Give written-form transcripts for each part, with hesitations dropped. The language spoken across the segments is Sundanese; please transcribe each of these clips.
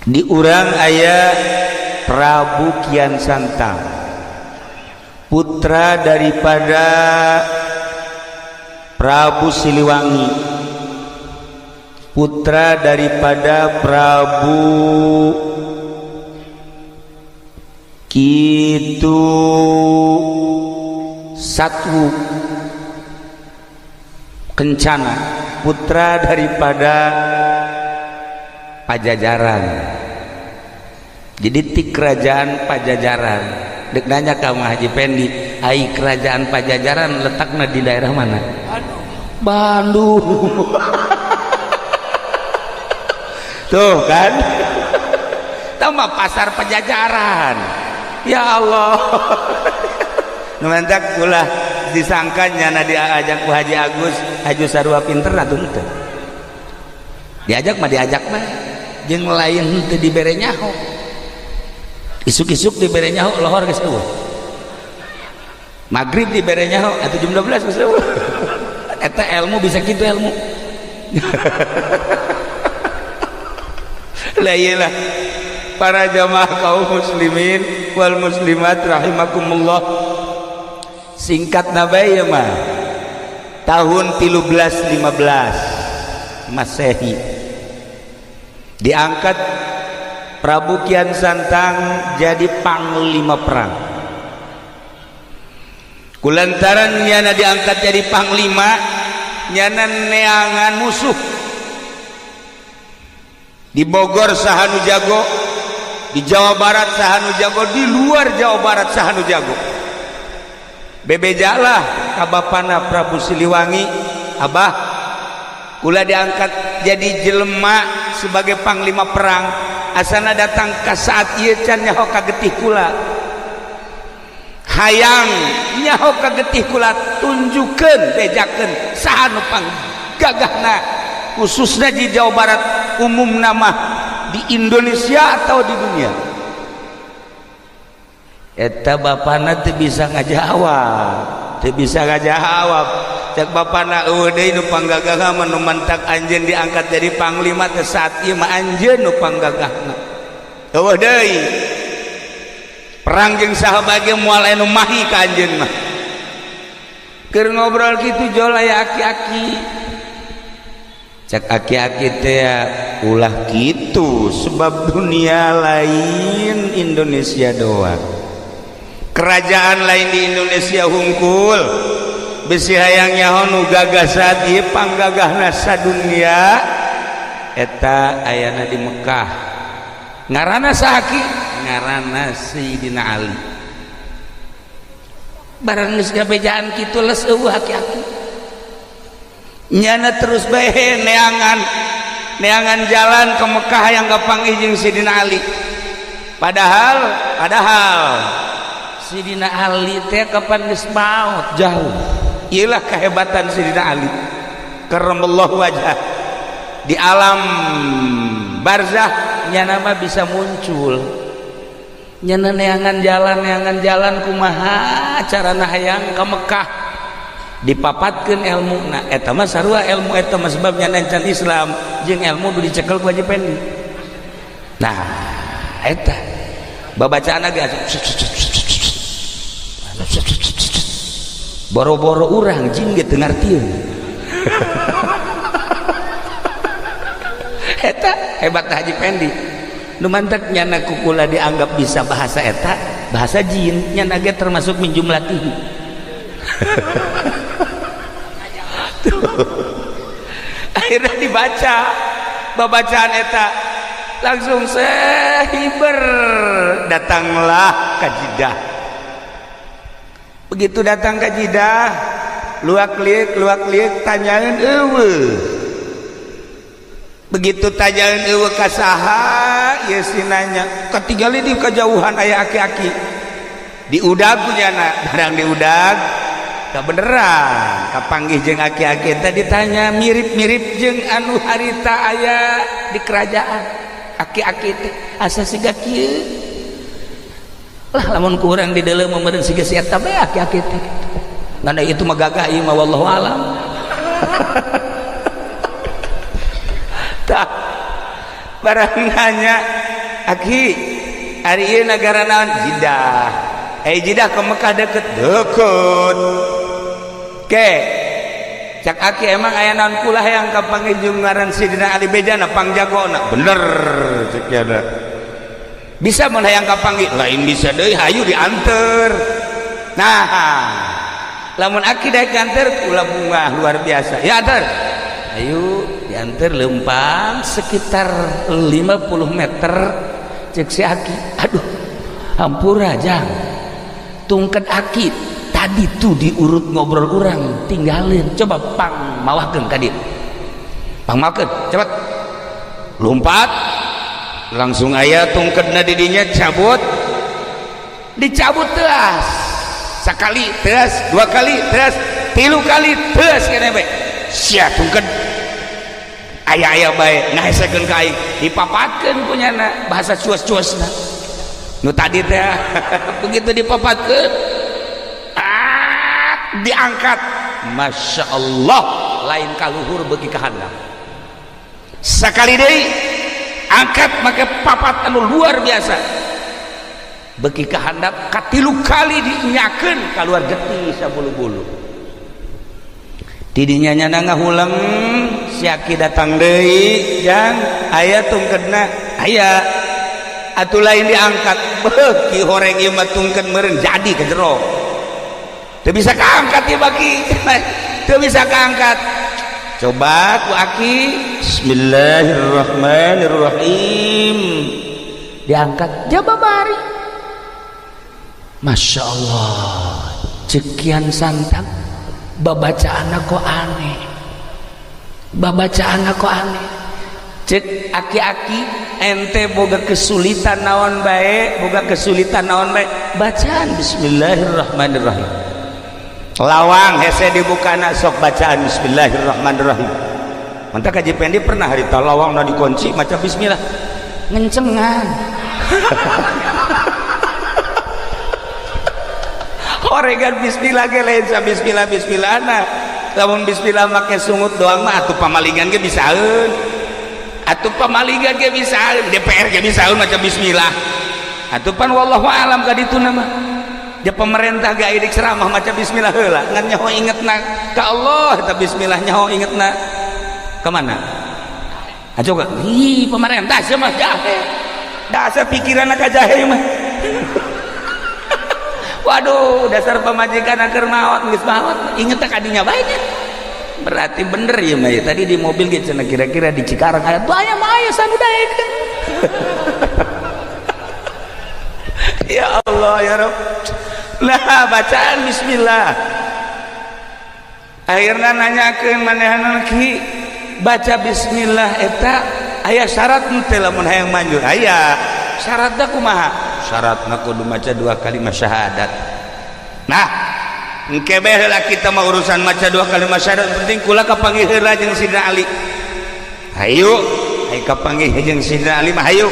Di urang aya Prabu Kian Santang, putra daripada Prabu Siliwangi, putra daripada Prabu Kitu Satwu Kencana, putra daripada Pajajaran. Jadi ti kerajaan Pajajaran. Dek nanya ka Haji Pendi, ai kerajaan Pajajaran letaknya di daerah mana? Bandung. Tuh kan, tambah pasar Pajajaran. Ya Allah, nu mantak ulah disangka nyana diajak ku Haji Agus Haji sarua pinter atuh henteu. Diajak mah diajak mah jeung lain henteu dibere nyaho. Isuk-isuk dibere nyaho lohor geus eueuh. Maghrib dibere nyaho atuh jam 12 geus eueuh. Eta ilmu bisa kitu ilmu. Lah iyalah para jamaah kaum muslimin wal muslimat rahimakumullah. Singkat nabai ya mah tahun 1315 Masehi diangkat Prabu Kian Santang jadi panglima perang. Kulantaran nyana diangkat jadi panglima, nyana neangan musuh di Bogor saha nu jago, di Jawa Barat saha nu jago, di luar Jawa Barat saha nu jago. Bebejalah ka bapana Prabu Siliwangi, abah kula diangkat jadi jelema sebagai panglima perang, asana datang ka saat ieu can nyaho ka getih kula, hayang nyaho ka getih kula, tunjukkeun bejakeun saha nu panggagahna khususnya di Jawa Barat, umum nama di Indonesia atau di dunia. Eta bapana teu bisa ngajawab, teu bisa ngajawab. Cek bapana eueuh deui nu panggagahna mah nu mantak anjeun diangkat jadi panglima teh saat ieu mah anjeun nu panggagahna. Eueuh deui perang jeung saha bae moal aya nu mahi ka anjeun mah. Keur ngobrol kitu jol aya aki-aki. Cek aki-aki teh ulah kitu sebab dunia lain Indonesia doang. Kerajaan lain di Indonesia hungkul besi hayang nyaho nu gagah saat ieu panggagahna sadunia eta ayana di Mekah. Ngaranna saha ki? Ngaranna Sayyidina Ali. Barang geus gabejaan kitu les eueuh aki-aki. Nyana terus bae neangan neangan jalan ke Mekah yang kapanggih jeung Sayyidina Ali. Padahal Sidina Ali teh kapan geus maot jauh. Iyalah kehebatan Sidina Ali karramallahu wajah. Di alam barzah nyana mah bisa muncul. Nyana neangan jalan kumaha carana hayang ka Mekah. Dipapatkeun ilmuna eta mah sarua ilmu eta mah sebab nyana can Islam jeung ilmu nu dicekel ku Haji Pendi. Nah eta babacaan ge boro-boro urang jin ge teu ngartieun. Eta hebat Haji Pendi. Nu mantak nyana kukula dianggap bisa bahasa eta, bahasa jin nyana ge termasuk min jumlatihi. Akhirnya dibaca babacaan eta langsung sehiber datanglah ka Jeddah. Begitu datang ke Jeddah, luak liuk tanyaeun eueuh. Begitu tanyaeun eueuh ka saha ieu si nanya, katinggali di kejauhan aya aki-aki. Diudag ku nyana, barang diudag kabeneran kapanggih jeung aki-aki teh ditanya mirip-mirip jeung anu harita aya di kerajaan. Aki-aki teh asa siga kieu. Lah lamun kurang di dalam meureun siga si eta bae aki-aki teh kitu. Ngan itu mah gagah ieu mah wallahu alam. Tah barang nanya Aki, ari ieu nagara naon? Jidah. Eh, Jidah ke Mekah deket? Deket. Ke cak aki, emang aya naon kula hayang kapanggih jeung ngaran Sidina Ali? Bejana pangjagona bener cek yana. Bisa mun hayang kapanggih? Lain bisa deui, hayu dianter. Nah, lamun aki daek nganter kula bungah luar biasa ya. Anter, ayo. Diantar lempang sekitar 50 meter, cek si aki, "Aduh, hampura jang, tungket aki tadi tuh diurut ngobrol orang tinggalin. Coba pang mawahkeun ka dieu, pang mawakeun cepet." Lompat langsung aya tungketna didinya, cabut, dicabut teas sekali, teas dua kali, teas tilu kali, teas kene bae sia tungket aya-aya bae ngahesekeun ka aing. Dipapatkeun punyana, bahasa cuas-cuasna nu tadi teh. Begitu dipapatkeun, ah, diangkat, Masya Allah, lain kaluhur bagi kahandap. Sekali deui angkat make papat anu luar biasa, beki kahandap. Katilu kali diinyakeun, keluar getih sabulu-bulu. Tidinya nyana ngahuleng. Si aki datang deui, "Jang, aya tungketna?" "Aya." Atuh lain diangkat, beuki horeng ieu mah tungket, meureun jadi ke jero teu bisa kaangkat ieu, baki teu bisa kaangkat. Coba ku aki, "Bismillahirrahmanirrahim." Diangkat, jaba bari, Masya Allah. Cek Kian Santang, babacaan kok aneh, babacaan kok aneh. Cek aki-aki, "Ente boga kesulitan naon bae, boga kesulitan naon bae, bacaan bismillahirrahmanirrahim. Lawang hese dibukana, sok bacaan bismillahirrahmanirrahim." Mantap. Kaji Pendi pernah harita lawang na dikunci, maca bismillah, ngencengan. Horegan bismillah ge lain sa bismillah bismillah na. Lamun bismillah make sungut doang mah atuh pamalingan ge bisaeun, atuh pamalingan ge bisaeun, DPR ge bisaeun maca bismillah atuh. Pan wallahu alam ka ditu mah dia pemerintah ge aya ceramah maca bismillah heula, ngan nyaho ingetna ka Allah eta bismillah, nyaho ingetna ka mana? Ayo gak? Ih, pemerintah sia mah jahe. Dasar pikiranna ka jahe mah. Waduh, dasar pamajikan keur maot, geus maot inget ka dinya bae nya. Berarti bener ya mah ya. Tadi di mobil gitu cenah, kira-kira di Cikarang aya tuh, aya mah aya sanu daekeun. Ya Allah ya Rabb. Nah, bacaan bismillah. Akhirnya nanyakeun manehanna, "Ki, baca bismillah eta aya syarat henteu lamun hayang manjur?" "Aya." "Syaratna kumaha?" "Syaratna kudu maca dua kalimat syahadat." Nah, engke bae heula kita mah urusan maca dua kalimat syahadat, penting kula kapanggih heula jeung Sidina Ali. Hayu, hayu kapanggih jeung Sidina Ali mah hayu.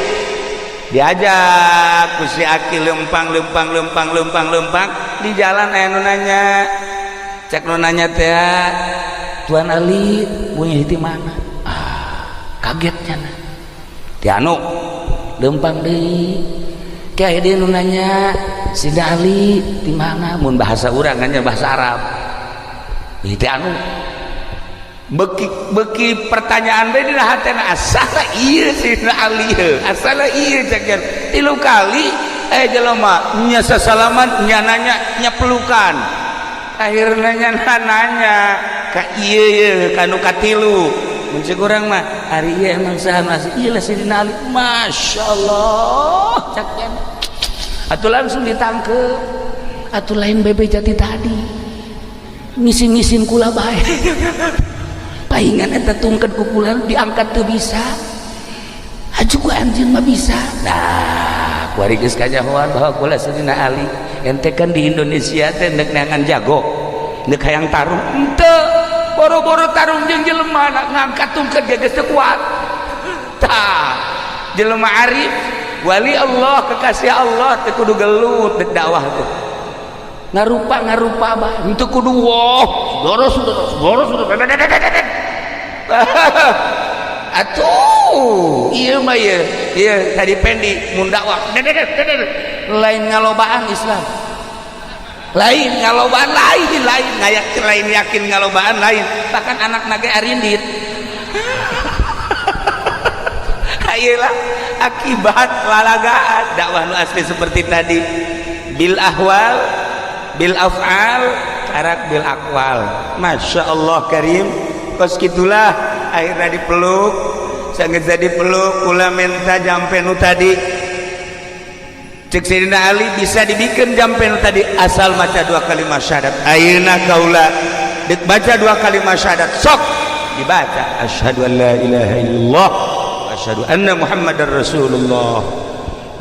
Diajak ku si aki lempang lempang lempang lempang lempang, di jalan aya nu nanya. Cek nu nanya teh, "Tuan Ali punya di mana?" Ah, kagetnya nah. Ti anu lempang deui. Kayak dia nu nanya, "Sidina Ali di mana?" Mun bahasa urang kan bahasa Arab. Ti anu beki beki pertanyaan bae dina hatena, asala ieu Sidina Ali heuh, asala ieu cek tilu kali eh jelema nya sasalaman, nya nanya, nya pelukan. Akhirnya nya nanya ka ieu ye kanu katilu. Mun cek urang mah, ari ieu emang saha masih ieu lah Sidina Ali. Masyaallah, cek atuh langsung ditangkep. Atuh lain bebe jati tadi ngisin-ngisin kula bae, paingan eta tungket ku kula diangkat teu bisa, aju ku anjeun mah bisa. Nah, kuari geus kanyahoan bahwa kula Sidina Ali. Ente kan di Indonesia teh neuk neangan jago, neuk hayang tarung henteu, boro-boro tarung jeung jelema, ngangkat tungket ge geus teu kuat. Tah, jelema arif, wali Allah, kekasih Allah teu kudu gelut dek dakwah teh. Ngarupa ngarupa bah henteu kudu woh saudara saudara saudara saudara. Atuh Oh, iya mah iya. Iya, tadi pendi mun dakwah. Lain ngalobaan Islam. Lain ngalobaan, lain lain ngayak, lain yakin ngalobaan lain. Bahkan anak nage arindit. Ayelah akibat lalagaan dakwah nu asli seperti tadi, bil ahwal, bil af'al, karak bil aqwal. Masya Allah karim. Kos gitulah akhirnya dipeluk, sangat jadi peluk, kula minta jampe nu tadi. Cek Sayyidina Ali, bisa dibikin jampe nu tadi asal maca dua kalimat syahadat. Ayeuna kaula dek baca dua kalimat syahadat. Sok dibaca, asyhadu an la ilaha illallah, asyhadu anna muhammadar rasulullah.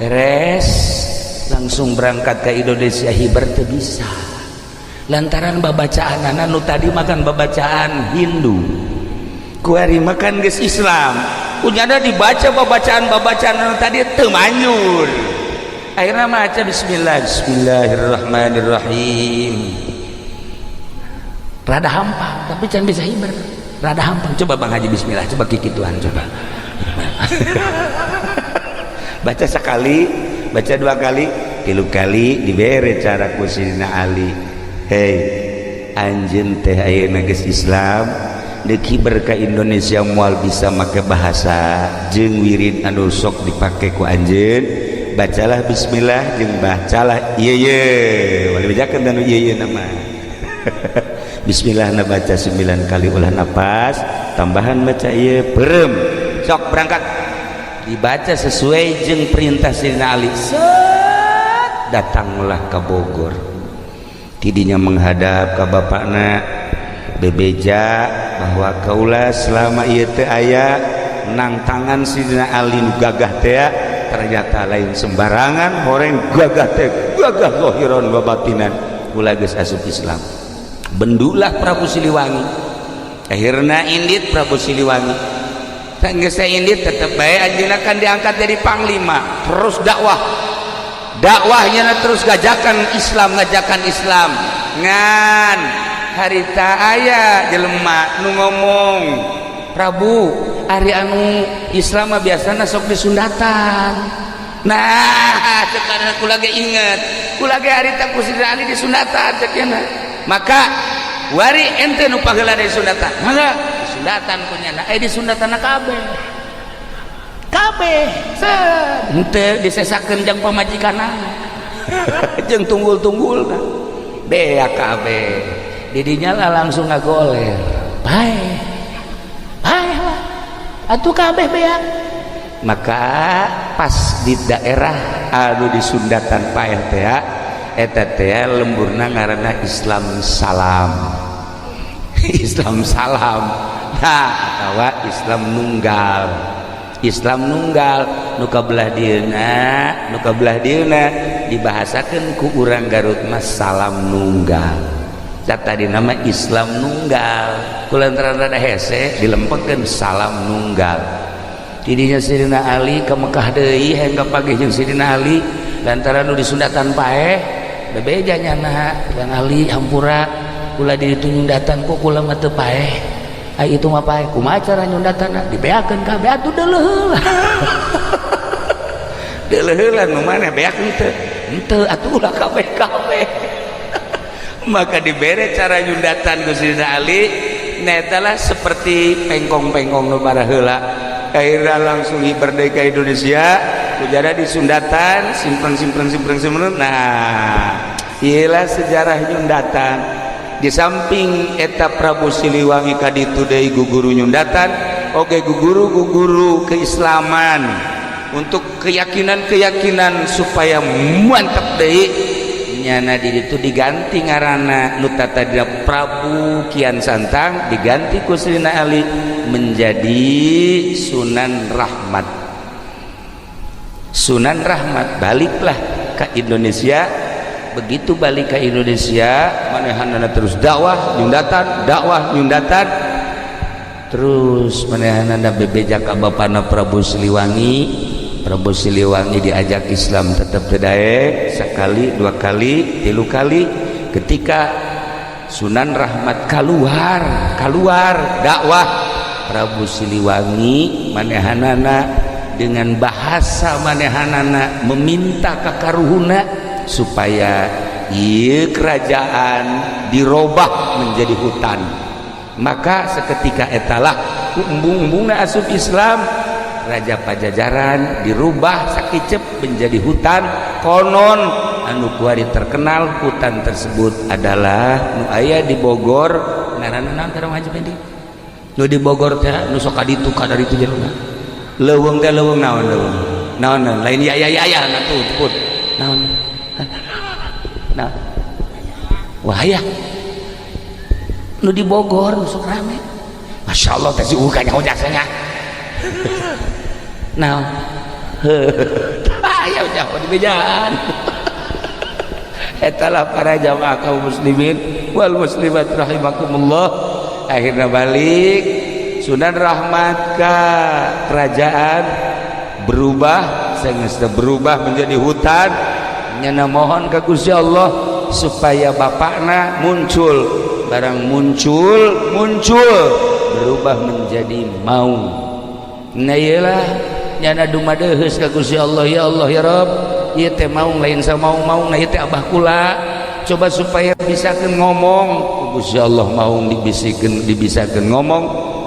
Beres, langsung berangkat ke Indonesia. Hiber teu bisa lantaran babacaan nu tadi makan babacaan Hindu, kuari makan geus Islam, kunyana dibaca babacaan-babacaan nu tadi teu manjur. Akhirnya maca bismillah, bismillahirrahmanirrahim, rada hampang tapi can bisa hiber, rada hampang. Coba Bang Haji, bismillah, coba kikituan, coba baca sekali, baca dua kali, tilu kali, dibere cara ku Sidina Ali. Hei anjeun teh ayeuna geus Islam, deuk hiber ka Indonesia moal bisa make bahasa jeung wirid anu sok dipake ku anjeun. Bacalah bismillah jeung bacalah ieu ye, wali bejakeun anu ieu ye nama. Bismillah na baca 9 kali, ulah napas tambahan, baca ieu, perem, sok berangkat. Dibaca sesuai jeung perintah Sayyidina Ali. Set, datanglah ke Bogor. Tidinya menghadap ke bapakna, bebeja bahwa kaula selama ieu teh aya nang tangan Sayyidina Ali nu gagah teh, ternyata lain sembarangan horeng gagah teh, gagah zahiran wa batinan. Kula geus asup Islam. Bendulah Prabu Siliwangi. Akhirna indit Prabu Siliwangi. Geus indit, tetep bae anjeunna kan diangkat jadi panglima, terus dakwah, dakwahnya terus ngajakan Islam, ngajakan Islam. Ngan harita aya jelema nu ngomong, "Prabu, ari anu Islam mah biasana sok disundatan." Nah, sekarang aku lagi inget, ku lagi harita ku Sidina Ali disundatan cek. Maka wari ente nu paheula disundatan, mangga disundatan ku nyana. Eh, disundatan kabeh kabeh, set henteu disesakeun jang pamajikanna jeung tunggul-tunggulna, beak kabeh. Didinya lah langsung ngagoler, bae bae lah atuh, kabeh beak. Maka pas di daerah anu disundatan paeh teh, eta teh lemburna ngaranna Islam salam, Islam salam. Nah, atawa Islam nunggal, Islam nunggal nu kabelah dieuna, nu kabelah dieuna dibahasakeun ku urang Garut mah salam nunggal. Tadi nama Islam nunggal, kulantaran rada hese dilempekeun salam nunggal. Tidinya Sidina Ali ke Mekah deui, hayang kapanggih jeung Sidina Ali lantaran nu disundatan paeh. Bebeja nyana, "Bang Ali, hampura, kula di ditu nyundatan kok kula mah teu paeh. Ai itu mah paeh. Kumaha cara nyundatanna?" Dibeakeun kabeh atuh, deuleuh heula, deuleuh heula nu mana beak. Henteu, henteu atuh, ulah kabeh kabeh. Maka dibere cara nyundatan ku Sidina Ali netalah seperti pengkong-pengkong nu heula. Akhirnya langsung merdeka Indonesia, ujara disundatan, simpen simpen simpen simpen. Nah, iyalah sejarah nyundatan. Di samping eta Prabu Siliwangi kaditu deui guguru nyundatan oge, guguru guguru keislaman untuk keyakinan-keyakinan supaya mantap deui nyana. Di itu diganti ngaranna, nu tadina Prabu Kian Santang diganti ku Sayyidina Ali menjadi Sunan Rahmat. Sunan Rahmat baliklah ke Indonesia. Begitu balik ke Indonesia, manehanana terus dakwah nyundatan, dakwah nyundatan terus. Manehanana bebeja ka bapana Prabu Siliwangi. Prabu Siliwangi diajak Islam tetap daek, sekali, dua kali, tilu kali. Ketika Sunan Rahmat keluar, keluar dakwah. Prabu Siliwangi manehanana dengan bahasa manehanana meminta ka karuhuna supaya ieu kerajaan dirobah menjadi hutan. Maka seketika etalah ku embung-embungna asup Islam, Raja Pajajaran dirubah sakicep menjadi hutan. Konon anu kuari terkenal hutan tersebut adalah nu aya di Bogor. Ngaranna naon teh, Haji Pendi? Nu di Bogor teh, nu sok ka ditu ka ditu jaluna leuweung teh, leuweung naon, leuweung naon, naon lain ya ya ya ya, nah tuh ceput naon. Nah, wah ya, nu di Bogor nu sok rame, Masya Allah teh, si kanyaho jasanya naon. Aya jauh di bejaan. Etalah para jamaah kaum muslimin wal muslimat rahimakumullah. Akhirnya balik Sunan Rahmat ke kerajaan berubah, sehingga berubah menjadi hutan. Nyana mohon ke Gusti Allah supaya bapakna muncul. Barang muncul, muncul berubah menjadi maung. Nah, iyalah, nyana dumadeheus ka Gusti Allah, "Ya Allah, ya Rabb, ieu teh maung lain samaung-maung, nah ieu teh abah kula, coba supaya bisa ngomong." Gusti Allah maung dibisikeun, dibisakeun ngomong.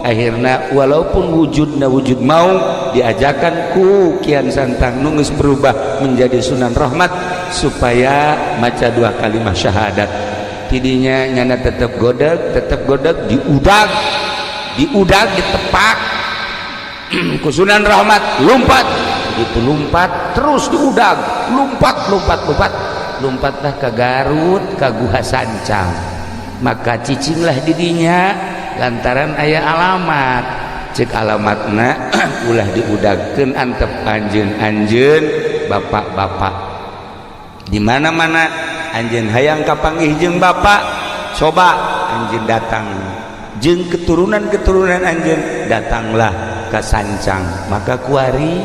Akhirnya walaupun wujudna wujud maung, diajakan ku Kian Santang nu geus berubah menjadi Sunan Rahmat supaya maca dua kalimat syahadat. Tidinya nyana tetap godeg, tetap godeg, diudag, diudag, ditepak ku Sunan Rahmat, lompat. Begitu lompat, terus diudag, lompat, lompat, lompat, lompatlah ke Garut, ke Guha Sancang. Maka cicinglah didinya lantaran aya alamat. Cek alamatna, ulah diudagkeun, antep anjeun, anjeun bapak-bapak di mana-mana anjeun hayang kapanggih jeung bapak, coba anjeun datang jeung keturunan-keturunan anjeun, datanglah ke Sancang. Maka kuari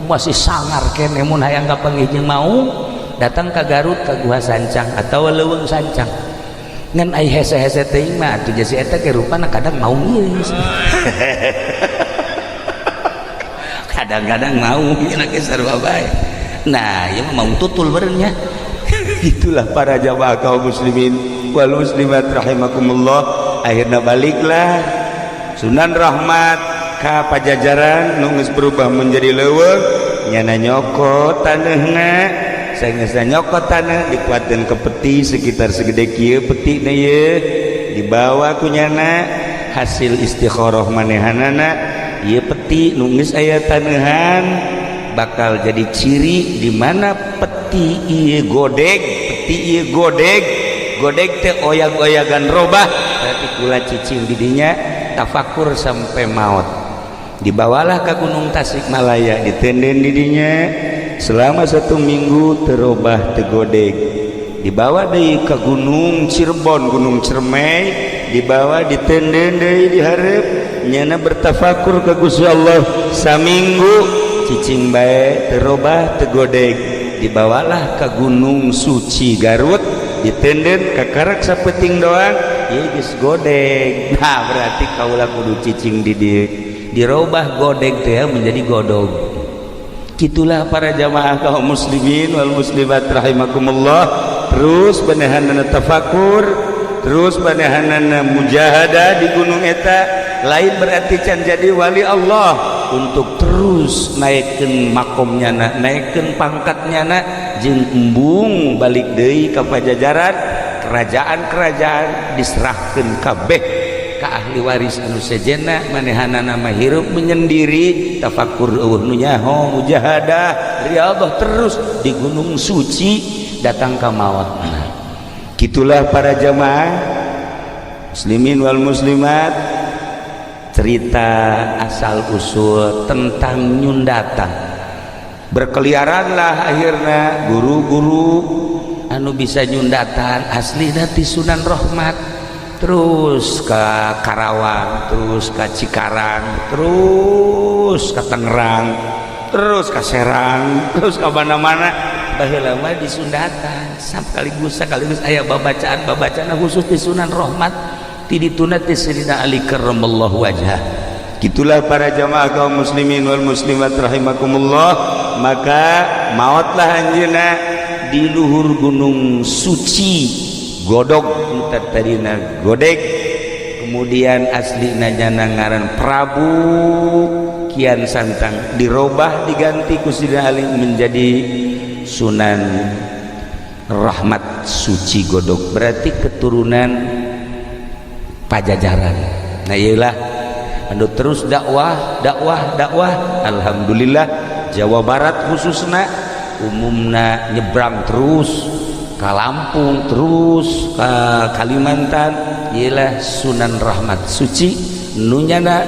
masih sangar kene mun hayang kapanggih jeung maung, datang ke Garut, ke Guha Sancang atau Leuweung Sancang. Ngan ai hese-hese teuing mah atuh jasi eta ge rupana kadang maung ieu, kadang-kadang maung nya ge sarua bae. Nah, ieu mah maung tutul beureunya. Itulah para jamaah kaum muslimin wal muslimat rahimakumullah. Akhirnya baliklah Sunan Rahmat ka Pajajaran nu geus berubah menjadi leuweung. Nyana nyokot taneuhna. Saenggeusna nyokot tanah, dikuatkeun ke peti sekitar segede kieu peti na ieu, dibawa ku nyana hasil istikharah manehanana. Ieu peti nu geus aya taneuhan bakal jadi ciri di mana peti ieu godeg, peti ieu godeg, godeg teh oyag-oyagan robah, berarti kula cicing didinya tafakur sampai maut. Dibawalah ke Gunung Tasikmalaya, ditenden didinya selama satu minggu, terobah, tegodeg. Dibawa deui ke Gunung Cirebon, Gunung Cermai, dibawa, ditenden deui dihareup. Nyana bertafakur ke Gusti Allah saminggu, cicing bae, terobah, tegodeg. Dibawalah ke Gunung Suci Garut, ditenden, kakarak sapeting doang, ieu geus godeg. Nah, berarti kaula kudu cicing di dieu. Dirobah godeg teh menjadi godog. Gitulah para jamaah kaum muslimin wal muslimat rahimakumullah. Terus manehanana tafakur, terus manehanana mujahadah di gunung eta. Lain berarti can jadi wali Allah, untuk terus naikkan makomnya na, naikkan pangkatnya na, jeung embung balik deui ka Pajajaran. Kerajaan-kerajaan diserahkan kabeh ka ahli waris anu sejenna. Manehanana mah hirup menyendiri, tafakur, eueuh nu nyaho, mujahadah, riyadhah terus di Gunung Suci, datang ka maut. Gitulah para jamaah muslimin wal muslimat, cerita asal usul tentang nyundatan. Berkeliaranlah akhirnya guru-guru anu bisa nyundatan asli ti Sunan Rahmat, terus ke Karawang, terus ke Cikarang, terus ke Tangerang, terus ke Serang, terus ke mana-mana. Baheula mah disundatan sekaligus sekaligus aya babacaan, babacaan khusus di Sunan Rahmat, ti dituna ti Sayyidina Ali karramallahu wajhah. Gitulah para jamaah kaum muslimin wal muslimat rahimakumullah. Maka maotlah anjeunna di luhur gunung suci Godog, tadina Godeg, kemudian aslina nyana ngaran Prabu Kian Santang, dirobah, diganti ku Sidina Ali menjadi Sunan Rahmat Suci Godog, berarti keturunan Pajajaran. Nah, iyalah anu terus dakwah, dakwah, dakwah. Alhamdulillah, Jawa Barat khususnya, umumna nyebrang terus ke Lampung, terus ke Kalimantan. Ialah Sunan Rahmat Suci nu nyana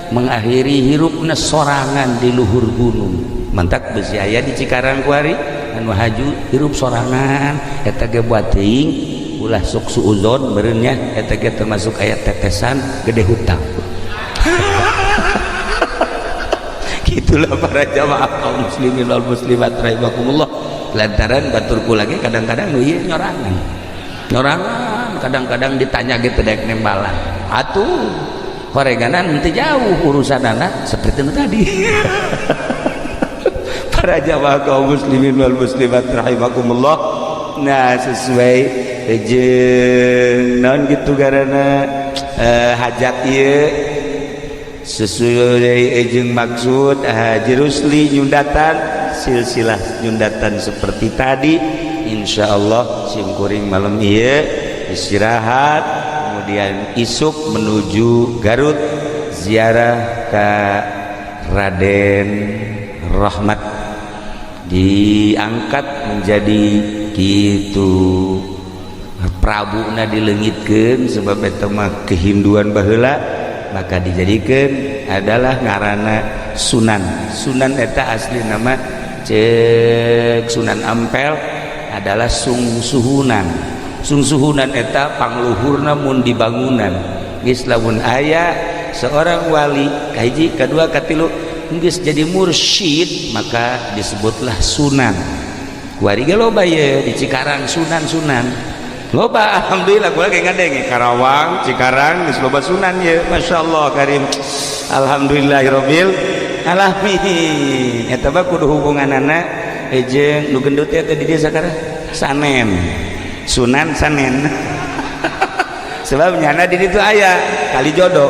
mengakhiri hirupna sorangan di luhur gunung. Mantak besi aya di Cikarang kuari anu haju hirup sorangan. Eta ge buat teuing ulah sok suuzon meureun nya, eta ge termasuk aya tetesan gede hutang. Itulah para jamaah kaum muslimin wal muslimat rahimakumullah. Lantaran baturku lagi kadang-kadang nu ieu nyorangan nyorangan, kadang-kadang ditanya gitu dek nembalan atuh horeganan henteu jauh urusan anak seperti itu tadi. Para jamaah kaum muslimin wal muslimat rahimakumullah, nah, sesuai jeung naon gitu karena hajat ieu, sesuai jeung maksud Haji Rusli nyundatan silsilah nyundatan seperti tadi. Insya Allah simkuring malam ieu istirahat, kemudian isuk menuju Garut, ziarah ke Raden Rahmat, diangkat menjadi gitu Prabu na dileungitkeun sebab eta mah kehinduan baheula, maka dijadikan adalah ngarana Sunan. Sunan eta asli nama cek Sunan Ampel adalah Sungsuhunan. Sungsuhunan eta pangluhurna mun di bangunan. Geus lamun aya seorang wali kahiji, kedua, katilu, geus jadi mursyid, maka disebutlah sunan. Kuari ge loba ye di Cikarang sunan-sunan loba. Alhamdulillah, kula ge ngadenge Karawang, Cikarang geus loba sunan ye. Masyaallah karim, alhamdulillahirabbil alamin. Eta mah kudu hubunganana jeung nu gendut teh di desa sakarang Sanen, Sunan Sanen, sebab nyana di ditu aya kali jodoh.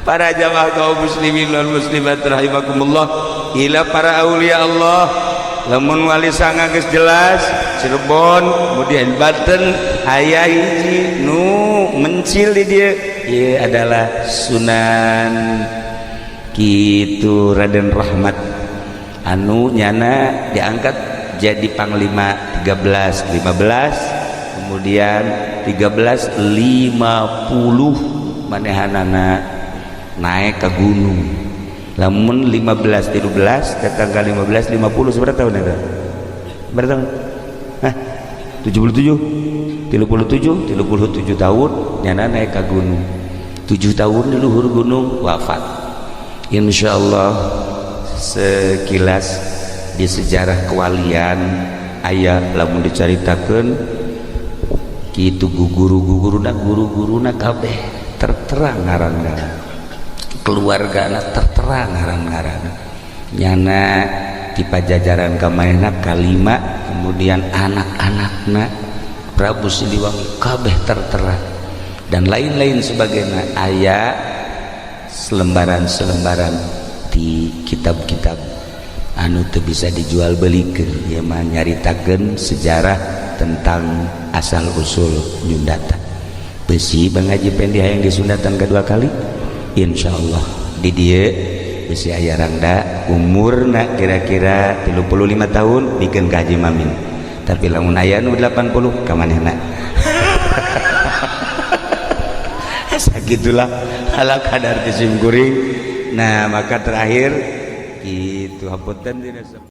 Para jamaah kaum muslimin wal muslimat rahimakumullah, ila para aulia Allah, lamun wali sanga geus jelas Cirebon, kemudian Banten aya hiji nu mencil di dieu, ieu adalah Sunan kitu Raden Rahmat anu nyana diangkat jadi panglima 13 15, kemudian 1350 manehanana naik ke gunung. Lamun 15 13 datang ke 15 50, seberapa tahun itu? Berapa tahun? Hah? 77, 37, 37 tahun nyana naik ke gunung, 7 tahun di luhur gunung wafat. Insya Allah sekilas di sejarah kewalian aya lamun dicaritakeun kitu guru-guruna, guru-guruna kabeh tertera ngaran-ngaran, keluarga tertera ngaran-ngaran. Nyana di Pajajaran kamanehna kalima, kemudian anak-anakna Prabu Siliwangi kabeh tertera dan lain-lain sebagainya. Aya selembaran-selembaran di kitab-kitab anu teu bisa dijual belikan ya mah, nyaritakeun sejarah tentang asal usul nyundatan. Besi Bang Haji Pendi hayang disundatan kedua kali, insyaallah di dieu besi aya rangda umurna kira-kira 35 tahun bikin ka Haji Mamin, tapi lamun aya nu 80 ka manehna. Sagitulah ala kadar sim kuring. Nah, maka terakhir gitu, hapunten dina.